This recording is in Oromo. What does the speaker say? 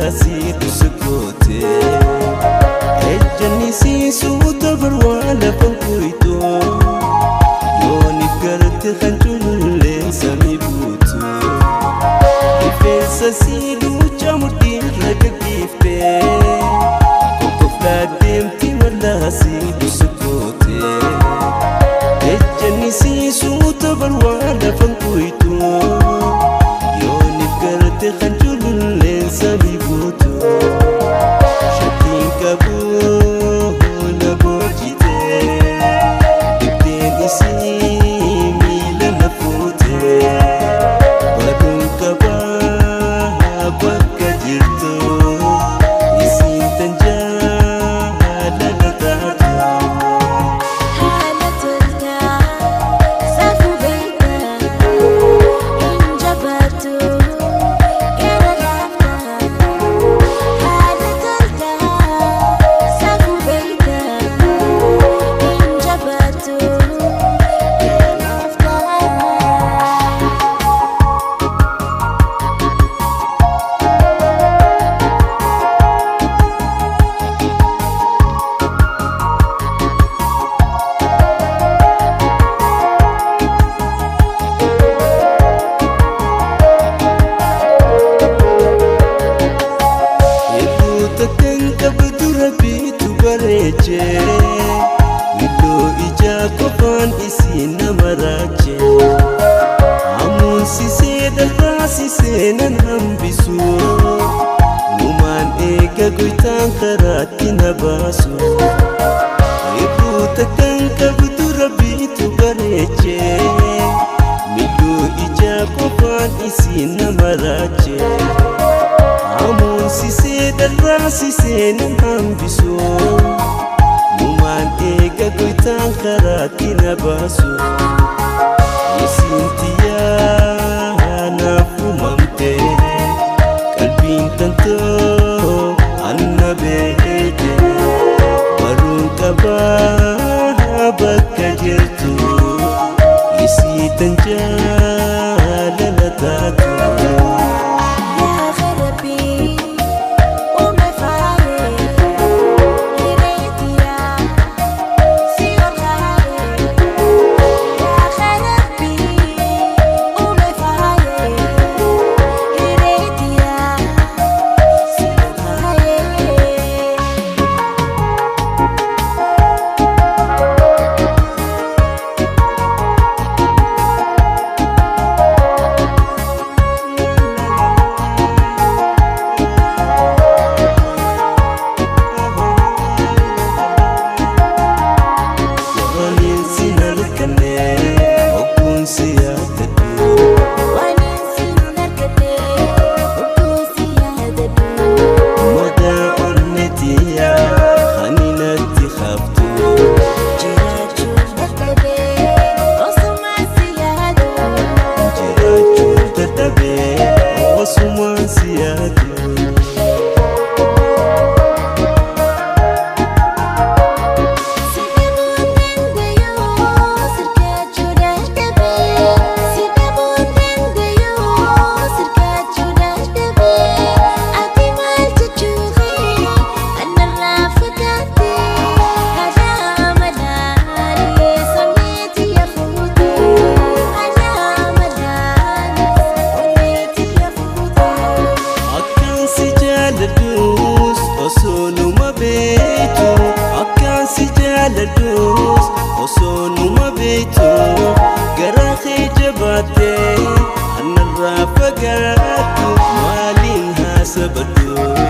mallaasii dhusukkoote. Ejjanni siisuu tabarwaa lafan kuytu. Yoonif garte kan culullee samii buutu. Rifeensa sii duucha mudhiin raga giifte. Kokkoflaa deemti mallaasii dhusukkoote. Ejjanni siisuu tabarwaa lafan kuytu. Yoonif garte kan culullee samii buutu. Shakkiin qabu na boojite. Dibdeen isii miila na fuute. Baduun qabaa bakka jirtu. Isiin tan jaalala taatu. Haala toltaa saafuu beektaa hin jabaatu gara laaftaa. Haala toltaa saafuu beektaa hin jabaatu gara laaftaa. Hedduu takkan qabdu rabbiitu bareeche. Milloo ijaa qofaan isii nama raache. Hamuunsisee dharraasisee nan hambisu. Numaan eega goytaan karaatti na baasu. Hedduu takkan qabdu rabbiitu bareeche. Milloo ijaa qofaan isii nama raache. Hamuunsisee dharraasisee nan hambisu. Numaan eega goytaan karaatti na baasu. Isiin tiyyaa naaf uumamte. Qalbiin tantoo anna beekte. Baruun qabaa bakka jirtu. Isii tan jaalala taatu. Yaa Rabbi uume faayee hireetiyaa si ol kaayee. Yaa Rabbi uume faayee hireetiyaa si ol kaayee. Waliin sin arganne ogguun si yaadadhu. Waan sin arganne oguu si yaadadhu. Madaa onnee tiyyaa ani natti haftu. Jiraachuun dadhabee osumaan si yaadu. Jiraachuun dadhabee osumaan si yaadu. Si dhabuun danda'uu sirkaachuu dadhabee. Si dhabuun danda'uu sirkaachuu dadhabee. Ati maal jechuufi anarraa fagaate. Haala malaalee sonneeti yafuute. Haala malaalee sonneeti yafuute. Akkaan si jaaladhus osoo numa beektu. Akkaan si jaaladhus osoo numa beektu. Garaa kee jabaattee anarraa fagaadhu. Maaliin haasabadhu?